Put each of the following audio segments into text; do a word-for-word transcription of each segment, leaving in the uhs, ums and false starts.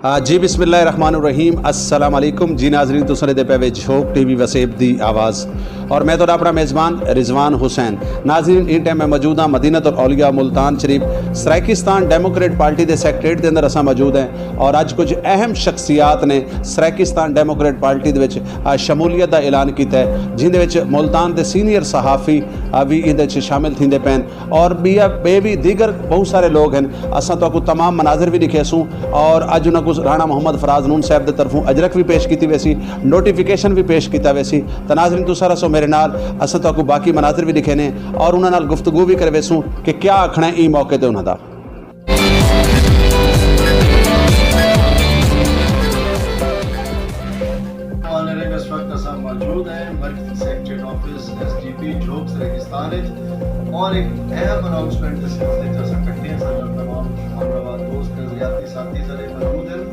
آ، جی، بسم اللہ الرحمن الرحیم۔ السلام علیکم۔ جی ناظرین، تساں ݙیہدے پئے وے جھوک ٹی وی وسیب دی آواز، اور میں تہاݙا اپݨا میزبان رضوان حسین۔ ناظرین، ایں ٹائم میں موجود ہاں مدینۃ الاولیاء ملتان شریف، سرائیکستان ڈیموکریٹ پارٹی دے سیکرٹریٹ دے اندر اساں موجود ہیں، اور اڄ کجھ اہم شخصیات نے سرائیکستان ڈیموکریٹ پارٹی دے وچ، آ، شمولیت دا اعلان کیتا ہے، جیندے وچ ملتان دے سینئر صحافی، آ، وی ایندے وچ شامل تھیندے پئن۔ اور ٻیا، ٻئے وی دیگر ٻہوں سارے لوگ ہن۔ اساں تہاکوں تمام مناظر وی ݙکھیسوں، اور اڄ انہاں کوں رانا محمد فراز نون صاحب دے طرفوں اجرک وی پیش کیتی ویسی، نوٹیفیکیشن وی پیش کیتا ویسی۔ تاں ناظرین، تساں رہسو میرے نال، اساں تہاکوں باقی مناظر وی ݙکھینے اور انہاں نال گفتگو وی کرویسوں کہ کیا آکھݨا ہے ایں موقع تے انہاں دا۔ الرحیم، اس وقت اساں موجود ہیں مرکزی secretariat office, S D P, جھوک سرائیکستان وچ، اور ایک اہم اناؤنسمنٹ دے سلسلے وچ اساں کٹھے ہیں۔ ساݙے نال تمام شمال آباد دوست، نظریاتی ساتھی ساݙے موجود ہیں،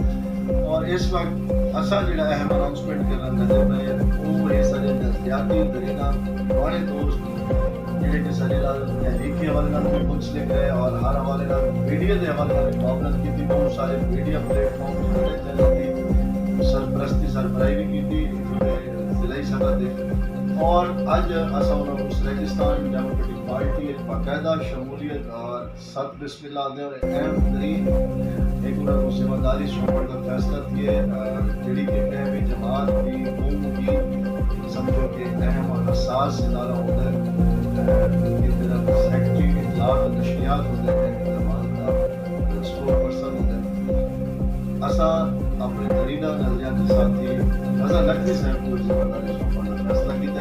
اور اس وقت اساں جڑا اہم اناؤنسمنٹ کرݨ لڳے پئے ہیں، وہ ہے ساݙے نظریاتی درینہ پراݨے دوست، جڑے کہ ساݙے نال تحریک دے حوالے نال بھی منسلک رہے اور ہر حوالے نال میڈیا دے حوالے نال بھی معاونت کیتی۔ بہت سارے میڈیا پلیٹ فارم، چینل دی سرپرستی، سربراہی بھی کیتی ضلعی سطح تے۔ اور اڄ اساں انہاں کوں سرائیکستان ڈیموکریٹک پارٹی وچ باقاعدہ شمولیت اور ست بسم اللہ دے اور اہم ترین ایک انہاں کوں ذمہ داری سونپݨ دا فیصلہ تھیے، آ، جڑی کہ کہیں بھی جماعت دی، قوم دی، سمجھو کہ اہم اور حساس ادارہ ہوندا ہے۔ آ، اے تیرا سیکرٹری اطلاعات و نشریات ہوندا ہے، جماعت دا اسپوک پرسن ہوندا ہے۔ اساں اپݨے درینہ نظریاتی ساتھی رضا نقوی صاحب کوں ذمہ داری سونپݨ دا فیصلہ کیتا ہے۔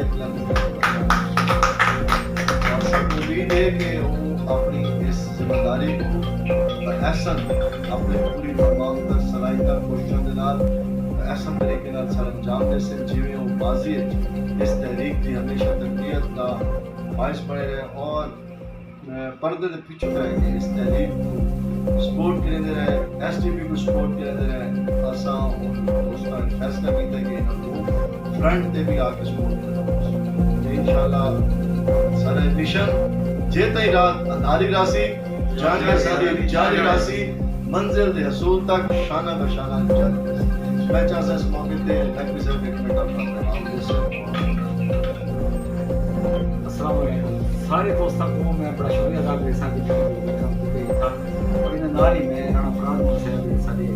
اور سب امید ہے کہ وہ اپنی اس ذمہ داری کوں بحسن اپݨی پوری تمام تر صلاحیتاں، کوششاں دے نال بحسن طریقے نال سر انجام ݙیسن، جیویں وہ ماضی وچ اس تحریک دی ہمیشہ تقویت دا باعث بݨے رہے اور، اے، پردے دے پچھوں رہ کے اس تحریک کوں سپورٹ کریندے رہے، ایس ڈی پی کوں سپورٹ کریندے رہے۔ اساں ہݨ دوستاں نے فیصلہ کیتا کہ انہاں کوں فرنٹ تے بھی آ کے سپورٹ کرنا پوسی۔ تے انشاءاللہ سارے مشن جے تئیں رات اندھاری راہسی، جنگ ساری جاری راہسی، منزل دے حصول تک شانہ بہ شانہ جاری راہسی۔ میں چاہساں اس موقع تے نقوی صاحب ہک منٹ اپݨا پیغام ݙیسن۔ السلام علیکم۔ سارے دوستاں کوں میں بڑا شکریہ ادا کریساں کہ تساں میکوں ویلکم کیتے اتھاں۔ اور انہاں نال ہی میں رانا فراز نون صاحب، ساݙے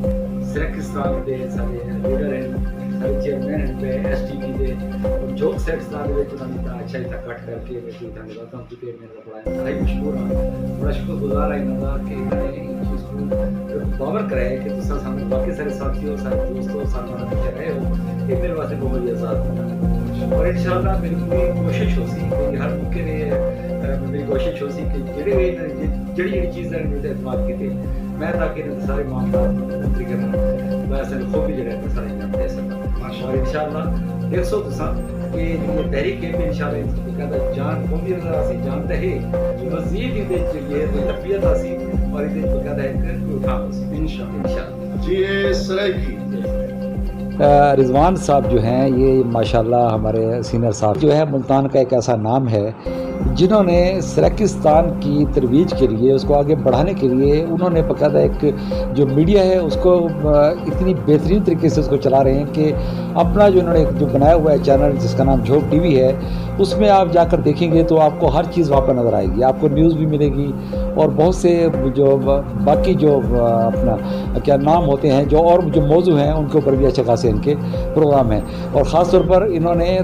سرائیکستان دے ساݙے لیڈر ہن، ساݙے چیئرمین ہن پئے ایس ڈی پی دے، اور جھوک سرائیکستان دے وچ انہاں نے اتنا اچھا اتھاں اکٹھ کر کے میکوں اتھاں ویلکم کیتے۔ میں بڑا انتہائی مشکور ہاں، بڑا شکر گزار ہاں انہاں دا کہ انہاں نے اس چیز کوں میکوں باور کرایا کہ تساں ساݙے باقی سارے ساتھی ہو، سارے دوست ہو، سارے ماݨے پیچھے رہے ہو، یہ میرے واسطے بہت بڑی اعزاز ہے۔ اور انشاءاللہ میری پوری کوشش ہوسی، میری ہر ممکن ہے، اے، میری کوشش ہوسی کہ جڑے بھی انہاں نے جڑی جڑی چیز ہے میرے تے اعتماد کیتے، میں تاکہ انہاں دے سارے معاملات پوری کرنا، میں اساں خوبی جڑا ہے سارے انہاں دے سکاں۔ اور انشاءاللہ ݙیکھسو تساں کہ جیڑھی تحریک ہے، انشاءاللہ اس کو کہتا جان قومی نظر آسی، جان تے ہے، مزید ایندے وچ یہ کوئی تقویت آسی اور ایندے وچ باقاعدہ ہک کوئی اٹھاݨ ہوسی۔ انشاءاللہ۔ انشاءاللہ۔ جی، اے سرائیکی۔ آ، رضوان صاحب جو ہیں، یہ ماشاءاللہ ہمارے سینئر صاحب جو ہے، ملتان کا ایک ایسا نام ہے، جنہوں نے سرائیکستان کی ترویج کے لیے، اس کو آگے بڑھانے کے لیے انہوں نے باقاعدہ ایک جو میڈیا ہے، اس کو، آ، اتنی بہترین طریقے سے اس کو چلا رہے ہیں کہ اپنا جو انہوں نے ایک جو بنایا ہوا ہے چینل، جس کا نام جھوک ٹی وی ہے، اس میں آپ جا کر دیکھیں گے تو آپ کو ہر چیز وہاں پر نظر آئے گی، آپ کو نیوز بھی ملے گی اور بہت سے جو باقی جو، آ، اپنا کیا نام ہوتے ہیں، جو اور جو موضوع ہیں، ان کے اوپر بھی اچھے خاصے ان کے پروگرام ہیں۔ اور خاص طور پر انہوں نے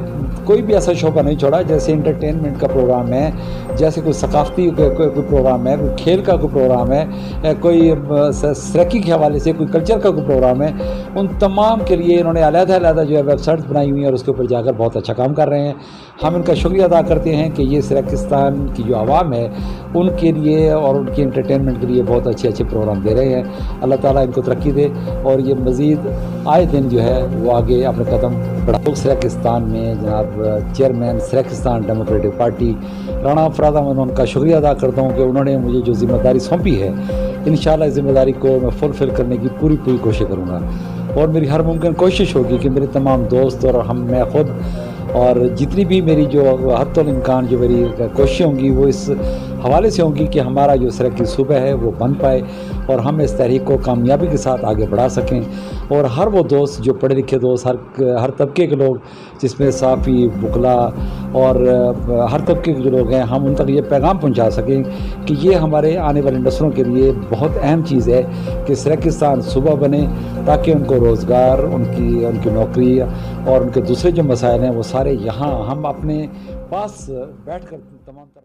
کوئی بھی ایسا شعبہ نہیں چھوڑا، جیسے انٹرٹینمنٹ کا پروگرام ہے، جیسے کوئی ثقافتی کوئی، کوئی، کوئی پروگرام ہے، کوئی کھیل کا کوئی پروگرام ہے، یا کوئی، آ، س-، سرائیکی کے حوالے سے کوئی کلچر کا کوئی پروگرام ہے، ان تمام کے لیے انہوں نے علیحدہ علیحدہ جو ہے ویب سائٹس بنائی ہوئی ہیں اور اس کے اوپر جا کر بہت اچھا کام کر رہے ہیں۔ ہم ان کا شکریہ ادا کرتے ہیں کہ یہ سرائیکستان کی جو عوام ہے، ان کے لیے اور ان کی انٹرٹینمنٹ کے لیے بہت اچھے اچھے پروگرام دے رہے ہیں۔ اللہ تعالیٰ ان کو ترقی دے اور یہ مزید آئے دن جو ہے وہ آگے اپنے قدم بڑھا۔ سرائیکستان میں جناب chairman Saraikistan democratic party Rana Faraz Ahmed, ان کا شکریہ ادا کرتا ہوں کہ انہوں نے مجھے جو ذمہ داری سونپی ہے، انشاءاللہ اس ذمہ داری کو میں فلفل کرنے کی پوری پوری کوشش کروں گا اور میری ہر ممکن کوشش ہوگی کہ میرے تمام دوست اور ہم، میں خود اور جتنی بھی میری جو حتی الامکان جو میری کوششیں ہوں گی، وہ اس حوالے سے ہوں گی کہ ہمارا جو سرائیکی صوبہ ہے وہ بن پائے اور ہم اس تحریک کو کامیابی کے ساتھ آگے بڑھا سکیں، اور ہر وہ دوست جو پڑھے لکھے دوست، ہر ہر طبقے کے لوگ، جس میں صحافی، وکلا اور ہر طبقے کے جو لوگ ہیں، ہم ان تک یہ پیغام پہنچا سکیں کہ یہ ہمارے آنے والی نسلوں کے لیے بہت اہم چیز ہے کہ سرائیکستان صوبہ بنے، تاکہ ان کو روزگار، ان کی ان کی نوکری اور ان کے دوسرے جو مسائل ہیں، وہ سارے یہاں ہم اپنے پاس بیٹھ کر تمام تر